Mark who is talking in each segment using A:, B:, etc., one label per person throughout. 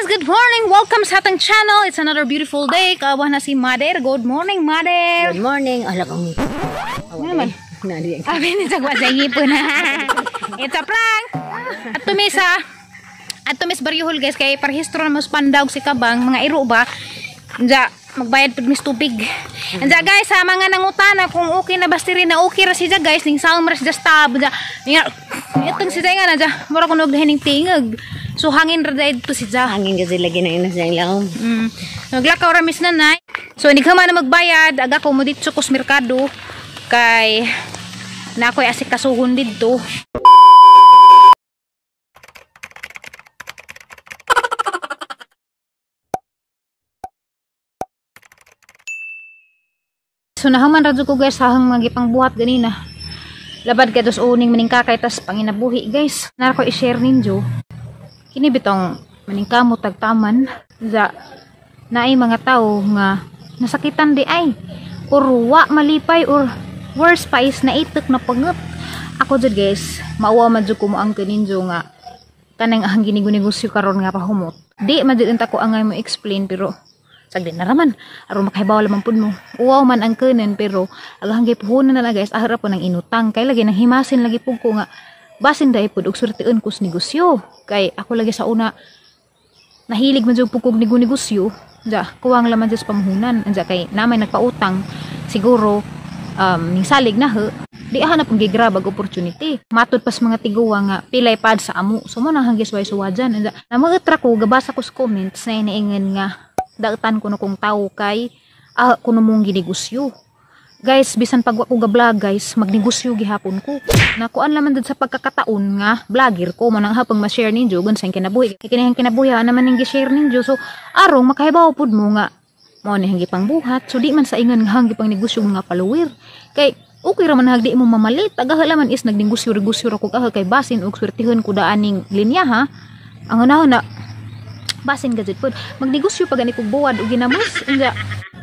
A: Good morning! Welcome sa atong channel. It's another beautiful day. Kawa na si Mother. Good morning, Mother.
B: Good morning. Ala kong.
A: Ano naman? Abi ni sa sa ngipon. It's a prank. At tumisa. At tumis Baryohol guys kay parehistro na mas pandawg si Kabang mga iro ba. Anja magbayad pud mis tubig. Anja guys sa mga nangutana kung okay na basti rin na okay ra siya guys ning sound ra siya stab. Anja itong siya nga na ja mura kuno og ning tingog. So hangin ra dito si ja.
B: Hangin kasi lagi na ina siyang laom.
A: Naglakaw ra mis nanay. So nighuman na magbayad aga ko mo didto ko sa merkado kay na ako'y asikasuhon didto. So nahuman ra ko guys hahang mga gipangbuhat ganina. Labad kay dos uning maningkakay tas panginabuhi guys. Nara ko i-share ninyo. Kini bitong maningkamot tagtaman za naay mga tawo nga nasakitan di ay or wa malipay or worse pa is naitek na panget. Ako jud guys, mauwa man jud ko mo ang kaninyo nga kanang ahang ginigo-negosyo karon nga pahumot. Di man jud unta ko angay mo explain pero sagdi na raman aron makahibaw lamang pud mo. Uwaw man ang kanen pero agahang gipuhunan na lang guys ahara po nang inutang kay lagi nang himasin lagi pud ko nga basin dai pud og surtiun ko sa negosyo. Kay ako lagi sa una nahilig man jud pud kog negosyo. Ja, kuwang laman jud sa pamuhunan. Anja kay namay nagpautang siguro ning salig na he. Di hanap ang gigrab ag opportunity. Matud pas mga tiguwa nga pilay pad sa amo. So mo nang hanggisway suwajan. Anja namuutra ko gabasa ko sa comments na iniingon nga daotan kuno kong tawo kay kuno mong ginegosyo. Guys, bisan pag wa ko ga-vlog guys, magnegosyo gihapon ko. Nakuan laman dud sa pagkakataon nga vlogger ko mo nang hapong ma-share ninyo gun sa kinabuhi. Kay kini ang kinabuhi naman ning gi-share ninyo. So arong makahibaw pud mo nga mo ni hanggi pangbuhat. So di man sa ingon nga hanggi pang negosyo nga follower. Kay okay ra man hagdi mo mamalit. Agaha laman is nagnegosyo-negosyo ra ko kaha kay basin og swertihon ko daaning linya ha. Ang unahon na basin gajud pud magnegosyo pa gani kog buwad og ginamos. Inja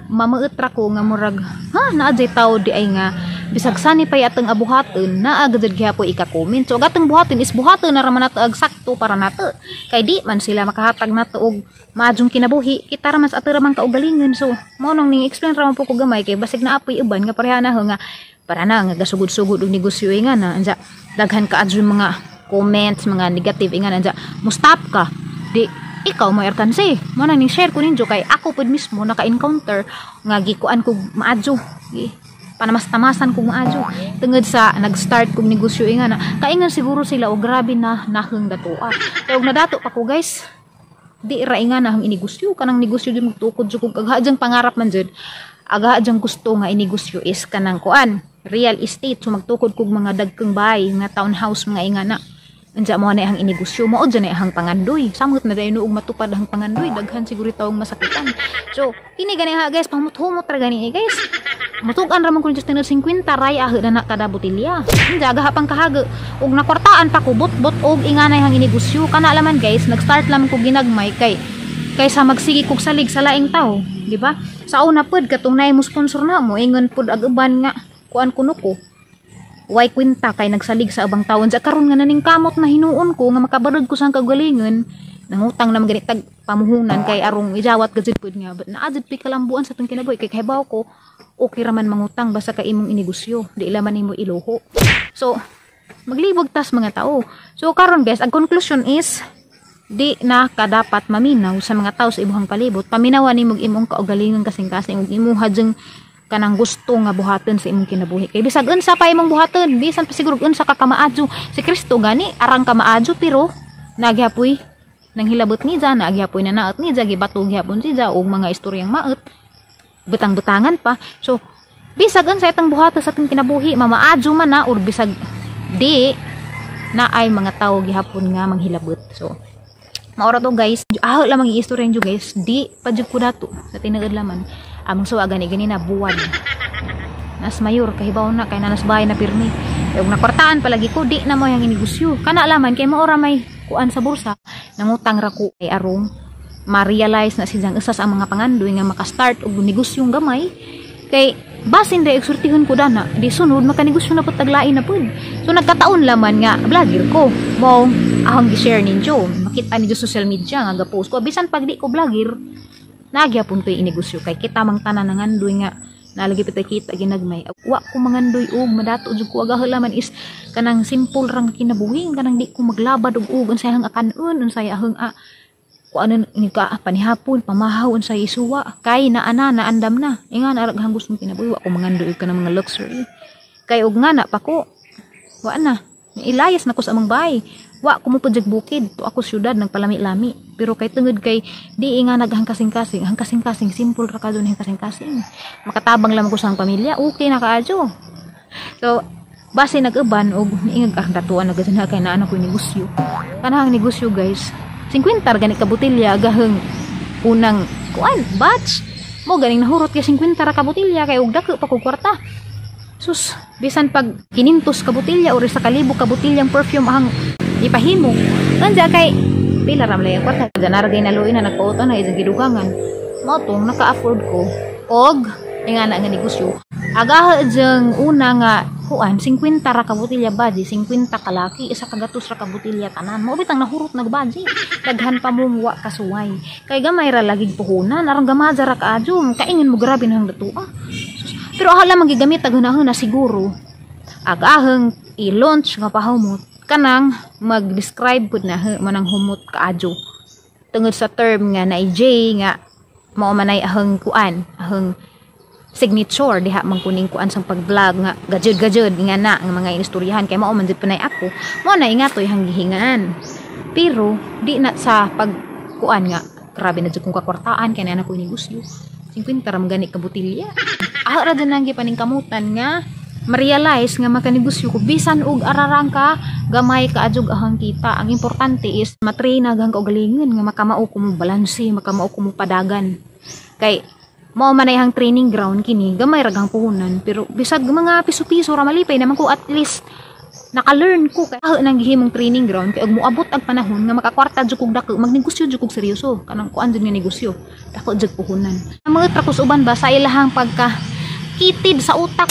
A: mamuot ra ko nga murag ha naa jay tawo di ay nga bisag sani pay atong abuhaton naa gajud gihapoy ika-comment. So ag atong buhaton is buhaton na ra man nato ag sakto para nato kay di man sila makahatag nato og maadjong kinabuhi kita ra man sa ato ra man kaugalingon. So mao nang ning explain ra man po ko gamay kay basig naa poy uban nga pareha na ho nga para na nga gasugod-sugod og negosyo nga na anja daghan ka adyo mga comments mga negative nga anja mo stop ka di ikaw mo erkanse. Mo nang ning share ko ninyo kay ako pud mismo naka-encounter nga gikuan kog maadyo. Panamas-tamasan kog maadyo tungod sa nag-start kog negosyo nga na kaingon siguro sila og grabe na naheng datoa. Kay og nadato pa ko guys, di ra inga na ang inegosyo kanang negosyo jud magtukod jud kog agha jang pangarap man jud. Agha jang gusto nga inegosyo is kanang kuan, real estate. So magtukod kog mga dagkeng bahay nga townhouse mga inga na. Unsa mo na ang inegosyo mo dyan ay ang pangandoy. Samot na dayon og matupad ang pangandoy, daghan siguro tawong masakitan. So kini gani ha guys, pamut-humot ra gani guys. Mutug-an ra man kun just 50 ray aho na na kada botelya. Unsa agaha pang kahago og nakwartaan pa ko bot-bot og inganay ang inegosyo. Kana laman guys, nag-start laman ko ginagmay kay kaysa magsige kog salig sa laing tawo, di ba? Sa una pud katong naay mo sponsor na mo ingon pud ag uban nga kuan kuno ko. Way kwenta kay nagsalig sa abang tawon. Sa karon nga naning kamot na hinuon ko nga makabarog ko sa kagalingon, nangutang na man tag pamuhunan kay arong ijawat gajud pud nga but naa jud pi kalambuan sa tong kinabuhi kay kahibaw ko okay ra man mangutang basta kay imong inegosyo, di laman nimo iluho. So maglibog tas mga tao. So karon guys, ang conclusion is di na kadapat maminaw sa mga tao sa imuhang palibot. Paminawan nimo imong kaugalingon kasing-kasing ug imuha jung kanang gusto nga buhaton sa imong kinabuhi. Kay bisag unsa pa imong buhaton, bisan pa siguro unsa ka kamaadyo. Si Kristo gani arang kamaadyo pero nagyapoy nang hilabot ni ja, nagyapoy nanaot ni ja, gibato gyapon si ja og mga istoryang maot, butang-butangan pa. So bisag unsa itang buhaton sa atong kinabuhi, mamaadyo man na or bisag di na ay mga tawo gihapon nga manghilabot. So maura to guys, aho lamang iistorya nyo guys, di pa jud ko dato sa tinuod laman. Among suwa gani gani na buwan. Nas mayor kahibaw na kay nanas bahay na pirmi. Kay og nakwartaan palagi ko di na mo yang inegosyo. Kana laman kay maora may kuan sa bursa, nangutang ra ko kay arong ma-realize na sidyang usas ang mga pangandoy nga maka-start og negosyong gamay kay Basin day surtihon ko dana, di sunod makanegosyo na pud taglain na pud. So nagkataon laman nga vlogger ko. Mo ahong gi-share ninyo. Makita ninyo social media nga ga-post ko bisan pag di ko vlogger, nagyapon ko yung inegosyo kay kita mang tanan nangandoy nga nalagi pa kita ginagmay. Wa ko mangandoy og madato jud ko, agaha man is kanang simple rang kinabuhi, kanang di ko maglabad og og unsay ahang akanon, unsay ahang kuanon ni ka panihapon, pamahaw, unsay isuwa kay naa na, naandam na inga na arag gustong kinabuhi. Wa ko mangandoy og kanang mga luxury kay og nga na pa ko, wa na ilayas na ko sa among bahay. Wa ko mo pud bukid to ako, syudad nagpalami-lami, pero kay tungod kay di nga naghang kasing-kasing, ang kasing-kasing simple ra kadto ang kasing-kasing, makatabang lamang ko sa ang pamilya, okay na kaadyo. So base nag-uban og niingag ah datuan na gud kay naa na ko negosyo. Kanang negosyo, guys, 50 ra gani ka botelya gaheng unang kuan batch mo ganing nahurot kay 50 ra ka botelya kay og dako pa kog kwarta. Sus, bisan pag 500 ka botelya or sa kalibo ka botelyang perfume ang ipahimo. Kanja kay pila ra man ang kwarta. Ganara gay naluoy na nagpauto na isang gidugangan. Mao tong naka-afford ko og ingana nga negosyo. Agaha jeng una nga kuan, 50 ra ka botelya baji, 50 kalaki, isa ka gatos ra ka botelya tanan. Mao bitang nahurot nagbaji. Daghan pa mong wa kasuway. Kay gamay ra lagig puhunan, aron gamaja ra kaadyo, kaingin mo grabe nang datua. Sus, pero ahala magigamit ag hunahuna siguro. Agaheng i-launch nga pahumot kanang mag-describe pud na manang humot kaadyo. Tungod sa term nga na J nga mao manay aheng kuan, aheng signature diha man kuning kuan sang pag-vlog nga gajud-gajud nga na nga mga inistoryahan kay mao man jud panay ako. Mao na inga toy hang gihingaan. Pero di na sa pag kuan nga grabe na jud kong kakwartaan kay naa na ko negosyo. 50 ra man gani ka botelya. Ah ra dyan ang gipaningkamutan nga ma-realize nga makanegosyo ko bisan og ararang ka gamay ka adjog ahang kita. Ang importante is matrain agang kaugalingon nga makamao ko mo balanse, makamao ko mo padagan. Kay mao man ay ang training ground kini, gamay ra gang puhunan pero bisag mga piso-piso ra malipay naman ko, at least naka-learn ko kay ah nang gihimong training ground kay og moabot ang panahon nga makakwarta jud kog dako, magnegosyo jud kog seryoso, kanang kuan jud nga negosyo, dako jud puhunan. Ang mga trakos uban ba sa ilahang pagka kitid sa utak,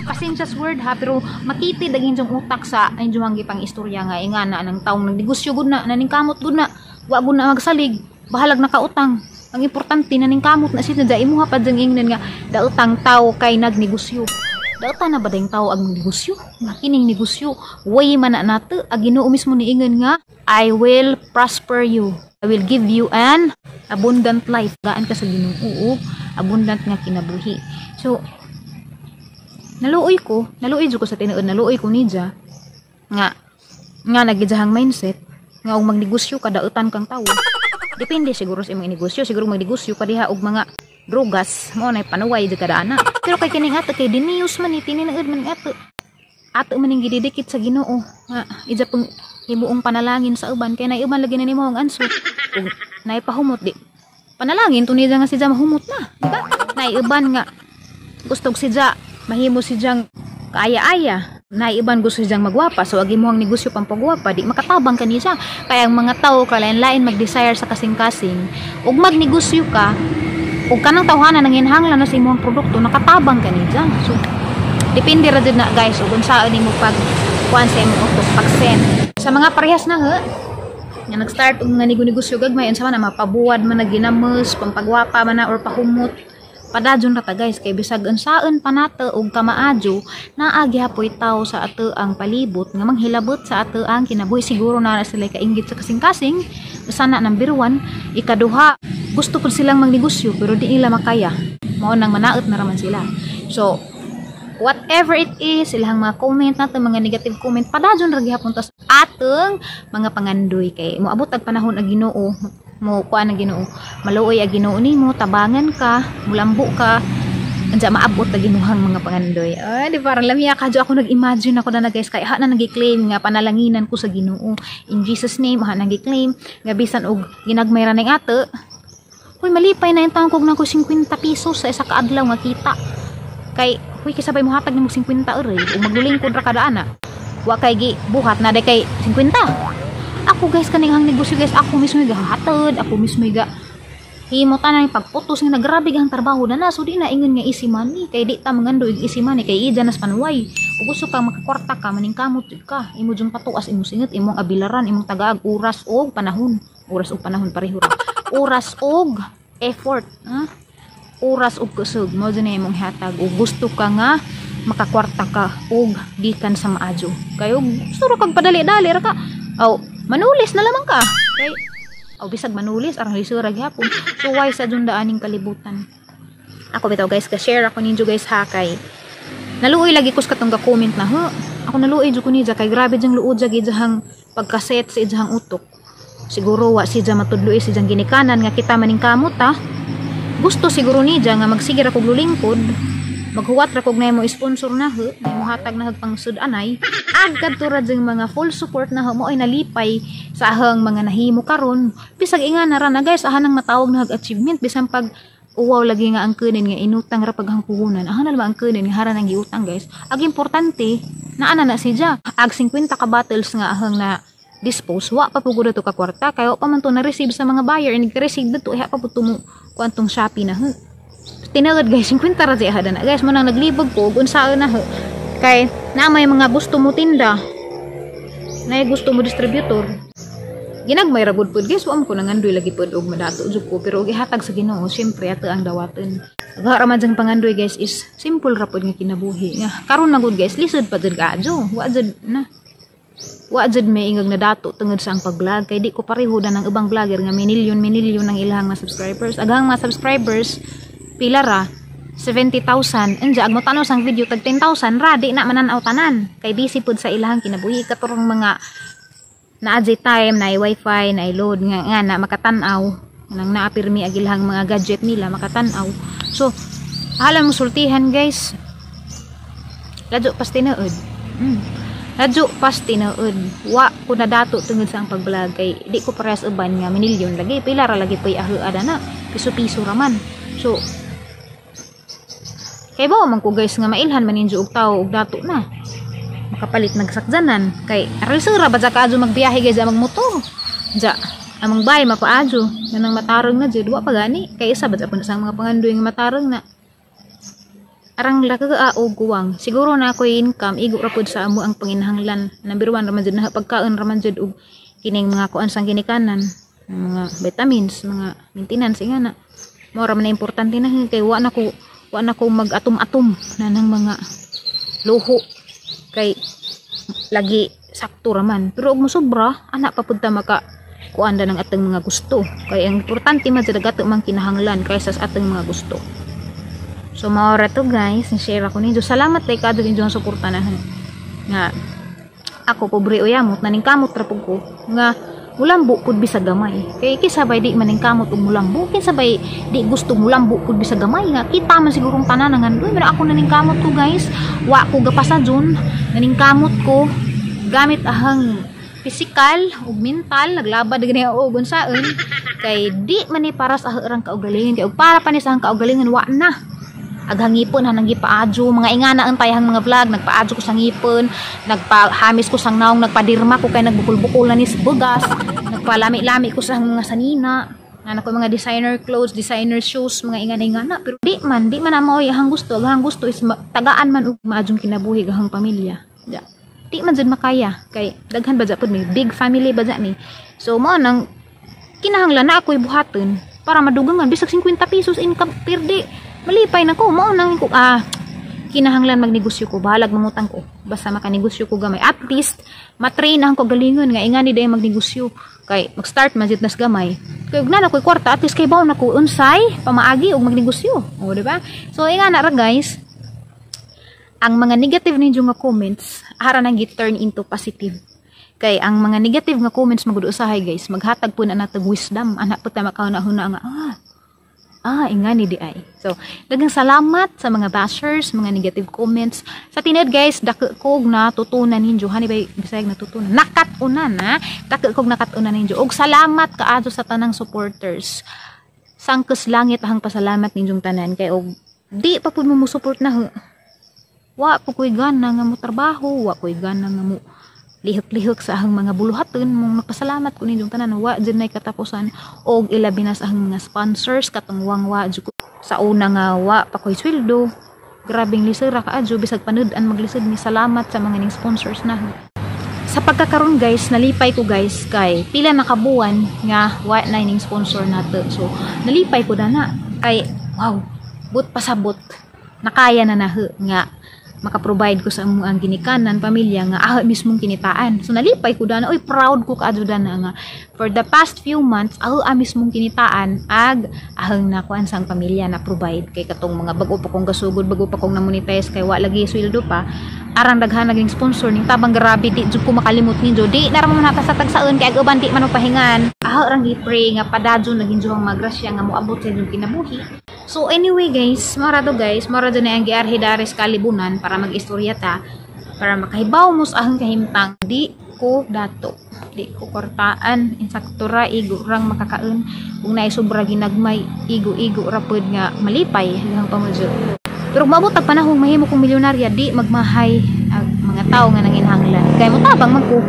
A: pasensya sa word ha, pero makitid ang inyong utak sa inyong gipang istorya nga ingana ng taong nagnegosyo gud na, naningkamot gud na, wa gud na magsalig, bahalag nakautang, ang importante naningkamot na siya. Da imuha pa jang ingnan nga daotang tao kay nagnegosyo. Daotan na ba dayong tao ang negosyo nga kining negosyo way man na nato ang Ginoo mismo niingon nga "I will prosper you, I will give you an abundant life." Gaan ka sa Ginoo og abundant nga kinabuhi. So naluoy ko, naluoy jud ko sa tinuod, naluoy ko nidya nga nga nagidjahang mindset nga og magnegosyo ka daotan kang tawo. Depende siguro sa imong negosyo, siguro magnegosyo ka diha og mga drogas mo na panuway jud kada ana. Pero kay kining ato kay dinius man ni, tinuod man ato, ato man ning gididikit sa Ginoo nga ija pong himuong panalangin sa uban kay nay uban lagi na nimo ang anso ug nay pahumot, di panalangin to niya nga siya mahumot na, di ba? Nay uban nga gusto siya mahimo siyang kaaya-aya, nay uban gusto siyang magwapa, so agi mo ang negosyo pampagwapa, di makatabang kani siya. Kaya ang mga tao kalain-lain mag-desire sa kasing-kasing ug magnegosyo ka ug kanang tawhana nanginhanglan na sa imong produkto, nakatabang kani siya. So depende ra jud na, guys, ug unsaon nimo pag kuan sa imong utok, pag-send sa mga parehas na ha nga nag-start og mga negosyo gagmay, unsa man na mapabuwad man na ginamos, pampagwapa man na or pahumot, padadyon ra ta, guys, kay bisag unsaon pa nato og kamaadyo, naa gihapoy tawo sa ato ang palibot nga manghilabot sa ato ang kinabuhi. Siguro na sila kainggit sa kasing-kasing sana, number one. Ikaduha, gusto pud silang magnegosyo pero di nila makaya, mao nang manaot na raman sila. So whatever it is, ilang mga comment nato, mga negative comment, padadyon ra gihapon ta sa atong mga pangandoy kay moabot ang panahon ang Ginoo mo kuan ang Ginoo, maluoy ang Ginoo nimo, tabangan ka, mulambo ka, anja maabot ang Ginoohang mga pangandoy. Ay, di parang lamiya kadyo ako nag-imagine ako na, guys, kay ha na nag-claim nga panalanginan ko sa Ginoo in Jesus Name, ha nag-claim nga bisan og ginagmay ra ning ato. Huy, malipay na yung tawag na ko 50 pesos sa isa ka adlaw nga kita. Kay, huy, kisabay mo hatag nimo 50 ere, ug maglilingkod ra kada ana. Wa kay gi buhat na day kay 50. Ako, guys, kaning ang negosyo, guys, ako mismo ga hatod, ako mismo ga Himo tanan pagputos nga nagrabe ang trabaho na na. So di na ingon nga easy money kay di ta mangando og easy money kay ija nas panuway. Ug gusto ka makakwarta ka, maningkamot jud ka. Imo jung patuas imong singot, imong abilaran, imong tagaag oras og panahon. Oras og panahon pareho ra. Oras og effort, ha? Oras og kusog mo jud na imong hatag ug gusto ka nga makakwarta ka og gikan sa maadyo. Kay og gusto ra kag padali-dali ra ka. Aw, manulis na lamang ka. Kay aw bisag manulis arang lisura gyapon. So why sa jud daaning kalibutan? Ako bitaw, guys, ka share ako ninyo, guys, ha, kay naluoy lagi ko sa katong ga-comment na ha. Ako naluoy jud ko niya kay grabe jang luod jag ijahang pagkaset sa ijahang utok. Siguro wa siya matudloi si jang ginikanan nga kita maning kamot ha. Gusto siguro niya nga magsige ra kog lulingkod, maghuwat ra kog namo sponsor na ho, namo hatag na pang sud-anay, ag kadto ra jang mga full support na ho mo ay nalipay sa ahang mga nahimo karon. Bisag inga na ra na, guys, ahan ang matawag na achievement bisan pag uwaw lagi nga ang kunin nga inutang ra paghang puhunan. Ahan na ang kunin nga haran ang giutang, guys. Ag importante naa na na siya. Ag 50 ka bottles nga ahang na dispose, wa pa pugod to ka kwarta kay wa pa man to na receive sa mga buyer. Inig receive dito iha pa pud mo kuantong Shopee na ho. Tinagad, guys, 50 ra siya na, guys. Mo nang naglibog ko ug unsaon na ho kay na may mga gusto mo tinda na gusto mo distributor. Ginagmay ra gud pud, guys. Wa man ko nangandoy lagi pud og madato jud ko, pero gihatag sa Ginoo syempre ato ang dawaton. Agha ra man jang pangandoy, guys, is simple ra pud nga kinabuhi nga karon na gud, guys, lisod pa jud kaadyo. Wa jud na, wa jud may ingag na dato tungod sa ang pag-vlog kay di ko pareho na ng ubang vlogger nga minilyon minilyon ang ilahang mga subscribers. Aghang mga subscribers pila ra, 70,000. Anja ag mo tan-aw sang video tag 10,000 ra, di na mananaw tanan kay busy pud sa ilahang kinabuhi. Katurong mga naa jay time na wifi na load nga, nga na makatan-aw nang naapirmi ag ilahang mga gadget nila makatan-aw. So alam mo sultihan, guys, ladyo pas tinuod. Ladyo pas tinuod wa ko na dato tungod sa ang pag-vlog kay di ko parehas uban nga minilyon lagi. Pila ra lagi pay ahuada na, piso-piso ra man. So kay ba man ko, guys, nga mailhan man ninyo og tawo og dato na makapalit nagsakjanan kay aral sura ba kaadyo magbiyahe, guys, amang motor ja amang bay mapaadyo nang matarong na jud. Wa pa gani kay isa ba pud sa mga pangandoy nga matarong na arang laka o guwang. Siguro na ako'y income igo ra pud sa amo ang panginahanglan. Number 1 ra man jud na pagkaon ra man jud og kining mga kuan sang ginikanan, mga vitamins, mga maintenance nga na mo ra man na importante na kay wa na ko mag-atom-atom na ng mga luho kay lagi sakto raman. Pero og mosobra ana pa pud ta maka kuan ng atong mga gusto kay ang importante man jud ato mang kinahanglan kaysa sa atong mga gusto. So mao ra to, guys, ni share ako ninyo. Salamat kay kadto ninyo ang suporta na nga ako pobre o yamot, naningkamot ra pud ko nga mulambo pud bisag gamay. Kay kinsa bay di maningkamot og mulambo? Kinsa bay di gusto mulambo pud bisag gamay nga kita man sigurong tanan nga ngandoy? Pero ako naningkamot ko, guys, wa ko gapasadyon. Naningkamot ko gamit ahang pisikal ug mental, naglabad gani og unsaon kay di man ni para sa ahang kaugalingon. Kay og para pa ni sa ahang kaugalingon, wa na aghang ngipon hanang gipaadyo mga ingana ang tayang mga vlog. Nagpaadyo ko sa ngipon, nagpahamis ko sang naong, nagpadirma ko kay nagbukol-bukol na ni sa bugas, nagpalami-lami ko sa mga sanina nga ko mga designer clothes, designer shoes, mga ingana-ingana. Pero di man na maoy ahang gusto. Ang gusto is tagaan man og maadyong kinabuhi ahang pamilya. Ja. Di man jud makaya kay daghan ba pud may big family ba mi. So mao nang kinahanglan na ako'y buhaton para madugangan bisag 50 pesos income pirdi, malipay na ko. Mao nang ko kinahanglan magnegosyo ko. Bahalag mangutang ko basta makanegosyo ko gamay. At least matrain ang kagalingon nga ingani day magnegosyo kay mag-start man jud nas gamay. Kay ug na ko'y kwarta, at least kay bawo na ko unsay pamaagi og magnegosyo, o di ba? So ingana ra, guys, ang mga negative ninyo nga comments ara nang gi-turn into positive. Kay ang mga negative nga comments magud usahay, guys, maghatag po na natag wisdom ana po ta makahuna-huna nga ingani di ay. So daghang salamat sa mga bashers, mga negative comments. Sa tinuod, guys, dako kog natutunan ninyo. Hani bay bisayag natutunan? Nakat-unan ha. Dako kog nakat-unan ninyo. Og salamat kaadto sa tanang supporters. Sangkos langit ang pasalamat ninyong tanan kay og di pa pud mo mo support na ho. Wa po ko'y gana nga mo trabaho, wa ko'y gana nga mo Lihok-lihok sa ahang mga buluhaton mong nagpasalamat ko ninyong tanan, wa jud nay katapusan, og ilabi na sa ahang mga sponsors katong wangwa jud ko sa una nga wa pa koy sweldo. Grabeng lisod ra kaadyo, bisag panud-an maglisod ni. Salamat sa mga ning sponsors na. Sa pagkakaroon guys, nalipay ko guys kay pila na kabuwan nga wa na ning sponsor nato. So nalipay ko dana kay wow, but pasabot nakaya na nahu nga maka-provide ko sa among ang ginikanan pamilya nga aho mismong kinitaan. So nalipay ko dana, oy, proud ko kaadyo dana nga for the past few months aho a mismong kinitaan ag ahang nakuan sang pamilya na provide, kay katong mga bag-o pa kong gasugod, bag-o pa kong na-monetize, kay wa lagi sweldo pa, arang daghan naging sponsor ning tabang. Grabe, di jud ko makalimot ninyo, di na ra man nata sa tagsaon kay ag uban di man pahingan. Aho rang gi-pray nga padadyon naging juhang magrasya nga moabot sa inyong kinabuhi. So anyway guys, mara to guys, mara na ang giarhi dares kalibunan para mag-istorya ta, para makahibaw mo sa ahang kahimtang. Di ko dato, di ko kwartaan, insakto ra, igo rang makakaon. Kung naay sobra ginagmay, igo-igo ra pod nga malipay hanggang pamudyo. Pero kung maabot ang panahong mahimo kong milyonarya, di magmahay ang mga tao nga nanginhanglan. Kay mo tabang man ko.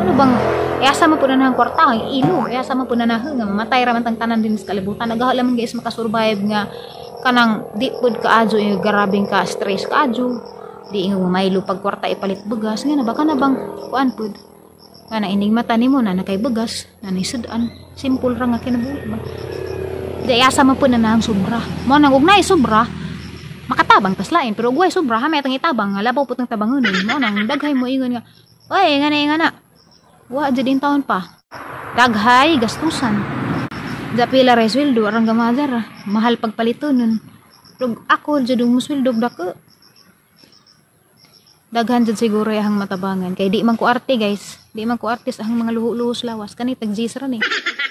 A: Ano bang asa man po na nahang kwarta, ang ilo, asa man po na nahang nga mamatay ra man tang tanan din sa kalibutan. Nagahala man guys makasurvive nga kanang di pud kaadyo yung grabeng ka stress kaadyo. Di ingon mamaylo pag kwarta ipalit bugas nga na baka na bang kuan pud. Nga na ining mata nimo na nakay bugas, na nay sudan, simple ra nga kinabuhi ba. Di asa man po na nahang sobra. Mo nang og naay sobra, makatabang tas lain, pero og way sobra, hamay atang itabang nga labaw pud tang tabangonon. Mo nang daghay mo ingon nga, oy nga na nga na. Wa jud in taon pa. Daghay gastusan. Da pila ra sweldo arang gamadar ra. Mahal pagpalito nun. Pero ako jud mo sweldo dako. Daghan jud siguro ahang matabangan kay di man ko arte guys. Di man ko artist ahang mga luho-luho sa lawas kani tag ra ni.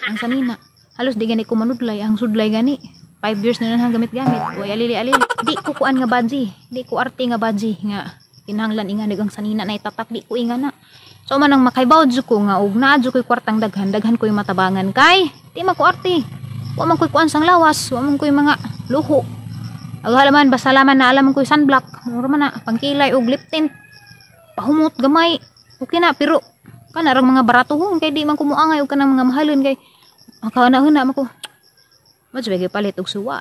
A: Ang sanina. Halos di gani ko manudlay, ang sudlay gani. 5 years na nang gamit-gamit. Way alili-alili. Di ko kuan nga badji. Di ko arte nga badji nga kinahanglan inganig ang sanina na itatak, di ko inga na. So man ang makaibaw jud ko nga og naa jud koy kwartang daghan, daghan koy matabangan kay di man ko arte. Wa man koy kuan sang lawas, wa man koy mga luho. Aghala man basta laman na alam koy sunblock, mura man na pangkilay og lip tint. Pahumot gamay. Okay na pero kana rang mga baratohon kay di man ko moangay og kanang mga mahalon kay makauna-una man ko. Mas bagay palit og suwa.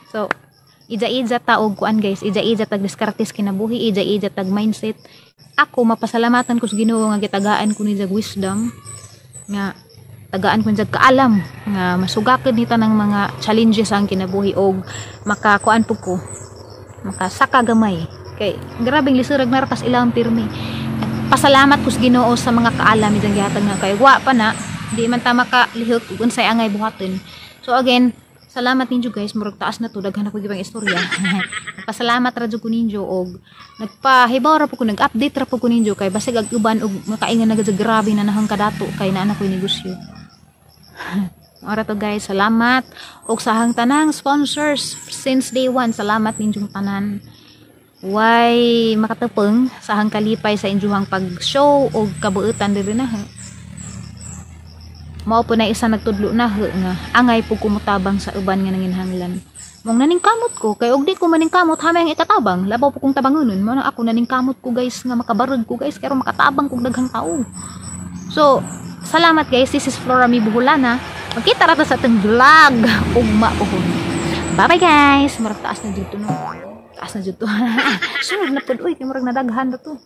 A: So ija-ija ta og kuan guys, ija-ija tag diskartes kinabuhi, ija-ija tag mindset. Ako mapasalamatan ko sa Ginoo nga gitagaan ko ni jag wisdom, nga tagaan ko ni jag kaalam nga masugakod ni tanang mga challenges ang kinabuhi og makakuan pud ko, makasaka gamay kay grabeng lisurag naratas ilang pirmi. Pasalamat ko sa Ginoo sa mga kaalam idang gihatag nga kay wa pa na di man ta makalihok ug unsay angay buhaton. So again, salamat ninyo guys, murag taas na to, daghan ako gibang istorya. Pasalamat ra jud ko ninyo og nagpahibaw ra po ko, nag-update ra po ko ninyo kay basig ag uban og makaingan na gud grabe na nahang kadato kay naa na koy negosyo. Ora to guys, salamat og sa ahang tanang sponsors since day one, salamat ninyong tanan. Way makatupong sa ahang kalipay sa inyong pag-show og kabuutan diri na. Mao po na isa nagtudlo na nga angay po kumutabang sa uban nga nanginhanglan. Mong naningkamot ko kay og di ko maningkamot hamay ang ikatabang, labaw po kong tabangonon. Mao na ako naningkamot ko guys nga makabarog ko guys kay makatabang kog daghang tao. So salamat guys, this is Flora Mi Buholana. Magkita ra ta sa atong vlog ugma pohon. Bye bye guys. Murag taas na dito no. Taas na dito. Sunod na pud uy kay murag nadaghan na to.